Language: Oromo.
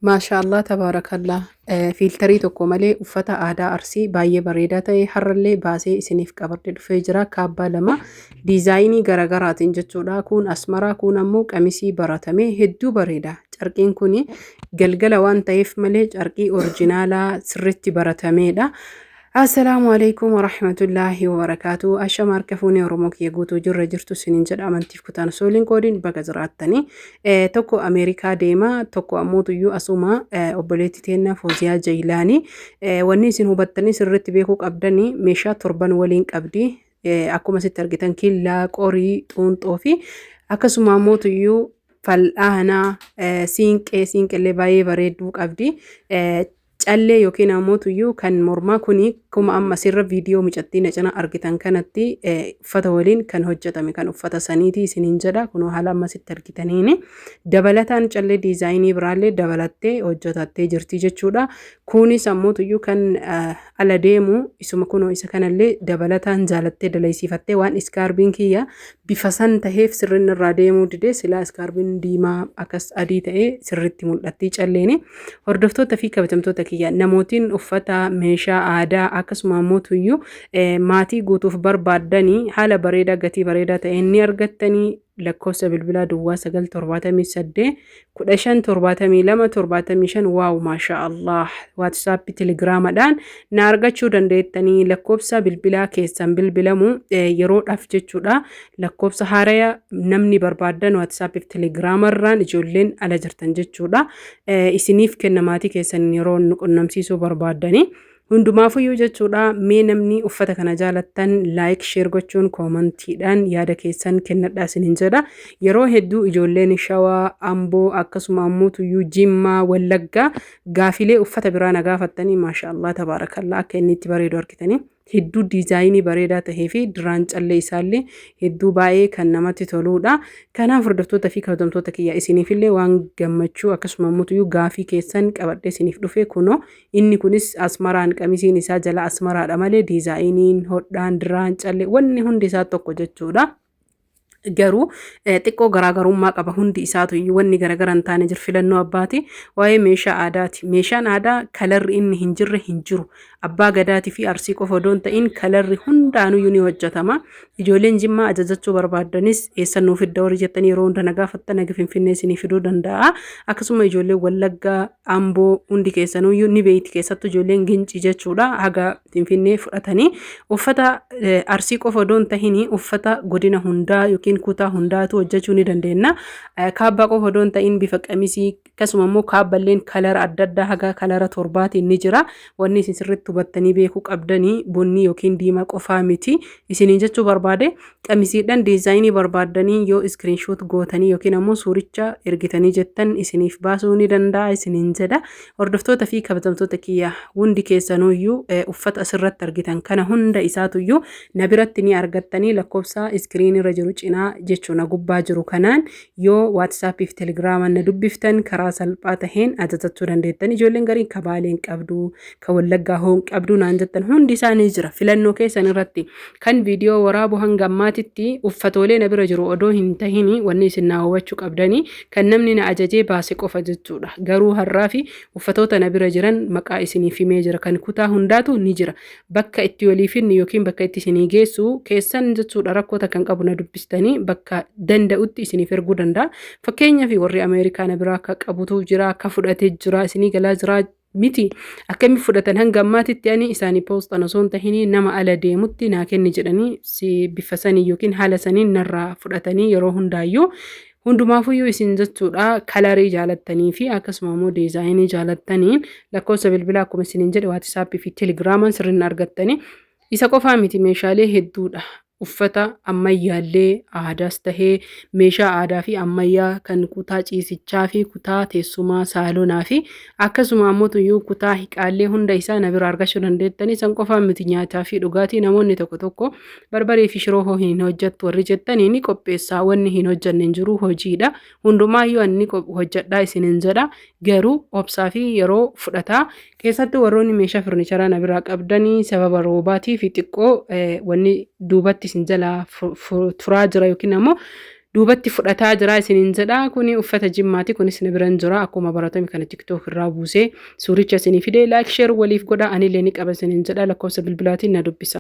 Maashaallah tabaarakallah fiiltarii tokko malee uffata aadaa Arsii baay'ee bareedaa ta'e har'allee baasee isiniif qabadhe dhufee jira. Kaabbaa lama diizaayinii garaagaraatiin jechuudha. Kun asmaraa, kun ammoo qamisii baratame hedduu bareeda. Carqiin kun galgala waan ta'eef malee carqii orijinaalaa sirriitti baratameedha. Assalaamu alaikum warahmatullaahi wabarakaatu. Ashama harka fuunee Oromoo kiyya guutuu jirra jirtu isiniin jedha, amantiif kutaan osoo hin qoodin baga jiraattanii. Tokko Ameerikaa deema, tokko ammoo tuyyuu asuma obboleetti teenna Fooziyaa Jayilaanii. Wanni isin hubattanii sirriitti beekuu qabdanii meeshaa torban waliin qabdi. Akkuma asitti argitan killaa, qorii, xuunxoo fi akkasuma ammoo tuyyuu fal'aanaa, siinqee, siinqellee baay'ee bareedduu qabdi. Callee yookiin ammoo tuyyuu kan mormaa kuni akkuma amma asirra viidiyoo mucattii na cina argitan kanatti uffata waliin kan hojjetame kan uffata saniiti isiniin jedha. Kunoo haala amma asitti argitaniini dabalataan callee diizaayinii biraallee dabalattee hojjetattee jirti jechuudha. Kunis ammoo tuyyuu kan ala deemu isuma kunoo isa kanallee dabalataan jaalattee dalaysiifattee, waan iskaarbiin kiyya bifa san taheef sirrin irraa deemuu dide. Silaa iskaarbiin diimaa akkas adii ta'ee sirritti mul'attii calleeni. Hordoftoota fi kabajamtoota kiyya, namootiin uffata meeshaa aadaa akkasuma ammoo tuyyuu maatii guutuuf barbaaddanii haala bareedaa gatii bareedaa ta'een ni argattanii. Lakkoofsa bilbilaa 0978 15 72 75. Wow, maashaa Allah. WhatsApp, Telegiraamadhaan na argachuu dandeettanii. Lakkoofsa bilbilaa keessan bilbilamu yeroodhaaf jechuudha. Lakkoofsa haaraya namni barbaaddan WhatsApp fi Telegiraamarraan ijoolleen ala jirtan jechuudha. Isiniif kenna maatii keessan yeroo nu qunnamsiisuu barbaaddanii. Hundumaafuyyuu jechuudha, mee namni uffata kana jaalattan like, share gochuun koomantiidhaan yaada keessan kennadhaa isiniin jedha. Yeroo hedduu ijoolleen Shawaa, Amboo, akkasuma ammoo tuyyuu Jimmaa, Wallaggaa gaafilee uffata biraa na gaafattanii. Maasha Allah tabaarakallaa, akka inni itti bareedu argitanii. Hedduu diizaayinii bareedaa tahee fi diraan callee isaallee hedduu baay'ee kan namatti toluudha. Kanaaf hordoftoota fi kabajamtoota kiyya, isiniifillee waan gammachuu akkasuma ammoo gaafii keessan qabadhee isiniif dhufe. Kunoo inni kunis asmaraan, qamisiin isaa jala asmaraadha malee diizaayiniin, hodhaan, diraan callee wanni hundi isaa tokko jechuudha. Garuu xiqqoo garaagarummaa qaba hundi isaatu iyyuu, wanni garagara hin taane jiru filannoo abbaati. Waa'ee meeshaa aadaati. Meeshaan aadaa kalarri inni hin jirre hin jiru. Abbaa gadaatii fi Arsii qofa odoo hin ta'in kalarri hundaanuyyuu ni hojjetama. Ijoolleen Jimmaa ajajachuu barbaaddanis eessan nuuf fidda warri jettanii yeroo hunda na gaafattan, haga Finfinnee isinii fiduu danda'a. Akkasuma ijoolleen Wallaggaa, Amboo hundi keessanuyyuu ni beeyti, keessattuu ijoolleen Gincii jechuudha, haga Finfinnee fudhatanii. Uffata Arsii qofa odoo hin tahin uffata godina hundaa yookiin kutaa hundaatu hojjechuu ni dandeenya. Kaabbaa qofa odoo hin ta'in bifa qamisii, akkasuma immoo kaabballeen kalara adda addaa haga kalara torbaatiin ni jira. Wanni isin sirriitti hubattanii beekuu qabdanii bunni yookiin diimaa qofaa miti. Isiniin jechuu barbaade, qamisiidhaan diizaayinii barbaaddanii yoo screenshot gootanii yookiin ammoo suuricha ergitanii jettan isiniif baasuu ni danda'a isiniin jedha. Hordoftoota fi kabajamtoota kiyya, hundi keessanuyyuu uffata asirratti argitan kana hunda isaatuyyuu na biratti ni argattanii. Lakkoofsa iskiriin irra jiru cinaa jechuun na gubbaa jiru kanaan yoo WhatsApp fi Telegiraamaan na dubbiftan karaa salphaa taheen ajajachuu dandeettan. Ijoolleen gariin ka Baaleen qabdu, ka Wallaggaa hoon qabdu naan jettan, hundi isaa ni jira. Filannoo keessan irratti kan viidiyoo waraabu hanga ammaatitti uffatoolee na bira jiru odoo hin tahini, wanni isin naa hubachuu qabdanii kan namni na ajajee baase qofa jechuudha. Garuu har'aa fi uffatoota na bira jiran maqaa isiniif himee jira. Kan kutaa hundaatu ni jira. Bakka itti walii finnu yookiin bakka itti isinii geessu keessan jechuudha, rakkoo takka hin qabu, na dubbistanii bakka danda'utti isiniif erguu danda'a. Fakkeenyaaf warri Ameerikaa na biraa akka qabutu jira, akka fudhatee jira, isinii galaa jira miti. Akkami fudhatan? Hanga ammaatitti ani isaanii poostaan osoo hin tahin nama ala deemutti naa kenni jedhanii si bifa sanii yookiin haala saniin narraa fudhatanii yeroo hundaayyuu. Hundumaafuyyuu isin jechuudha, kalarii jaalattanii fi akkasuma immoo diizaayinii jaalattaniin lakkoofsa bilbilaa akkuma isiniin jedhe WhatsAppii fi Telegiraamaan sirriin argattanii. Isa qofaa miti, meeshaalee hedduudha. Uffata ammayyaallee aadaas tahee meeshaa aadaa fi ammayyaa kan kutaa ciisichaa fi kutaa teessumaa saalonaa fi akkasuma ammoo tuyyuu kutaa hiqaallee hunda isaa na bira argachuu dandeettanii. San qofaa miti, nyaataa fi dhugaatii namoonni tokko tokko barbaree fi shiroo hoo hin hojjettu warri jettanii, ni qopheessaa. Wanni hin hojjenne hin jiru, hojiidha. Hundumaayyuu ani hojjedhaa isinin jedha, garuu obsaa fi yeroo fudhataa. Keessattuu warroonni meeshaa furniicharaa na biraa qabdanii sababa roobaatii fi xiqqoo wanni duubatti isin jalaa turaa jira yookiin ammoo Duubatti fudhataa jira isiniin jedha. Kuni uffata Jimmaati. Kunis na biran jira. Akkuma baratame kana TikTok irraa buusee suuricha isinii fide. Like, share waliif godha. Anillee ni qaba isiniin jedha. Lakkoofsa bilbilaatiin na dubbisa.